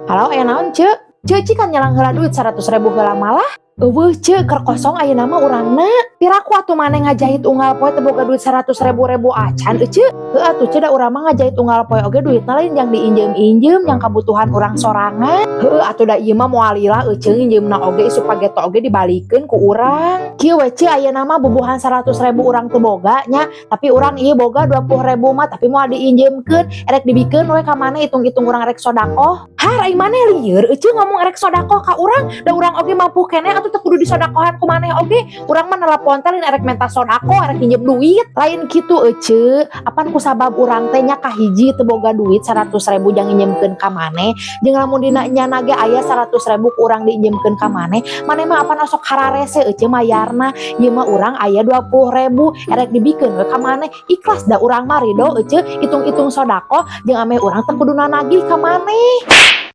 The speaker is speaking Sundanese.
Halo, aya naon, Ce? Ce, cikan nyelang heula duit 100 ribu heula malah. Euweuh, Ce, keur kosong ayeuna mah urangna. Piraku atuh maneh ngajahit unggal poe teu boga duit 100 ribu ribu acan, Ece? Heuh atuh, Ce, da urang mah ngajahit unggal poe oge duitna lain jang diinjem-injem, jang kabutuhan urang sorangan. Heuh atuh, da ieu mah moal lila, Ece, nginjemna oge, isuk pageto oge dibalikeun ku urang. Kieu we, Ce, ayeuna mah bubuhan 100 ribu urang teu boga nya, tapi urang ieu boga 20 ribu mah, tapi moal diinjemkeun, erek dibikeun we ka maneh, hitung-hitung urang erek sodakoh. Har, ai maneh lieur, Ece, ngomong erek sodakoh ka urang? Da urang oge mampu keneh atuh, teu kudu disodakohan ku maneh oge. Urang mah nelepon teh lain erek menta sodakoh, erek nginjem duit. Lain kitu, Ece, apan kusabab urang teh nya kahiji teu boga duit 100 ribu jang nginjemkeun ka maneh, jeung lamun dina nyana ge aya 100 ribu ku urang diinjemkeun ka maneh, maneh mah apan osok hararese, Ece, mayarna. Ieu mah urang aya 20 ribu erek dibikeun we ka maneh. Ikhlas da urang mah ridho, Ece, hitung-hitung sodakoh jeung ameh urang teu kudu nagih ka maneh.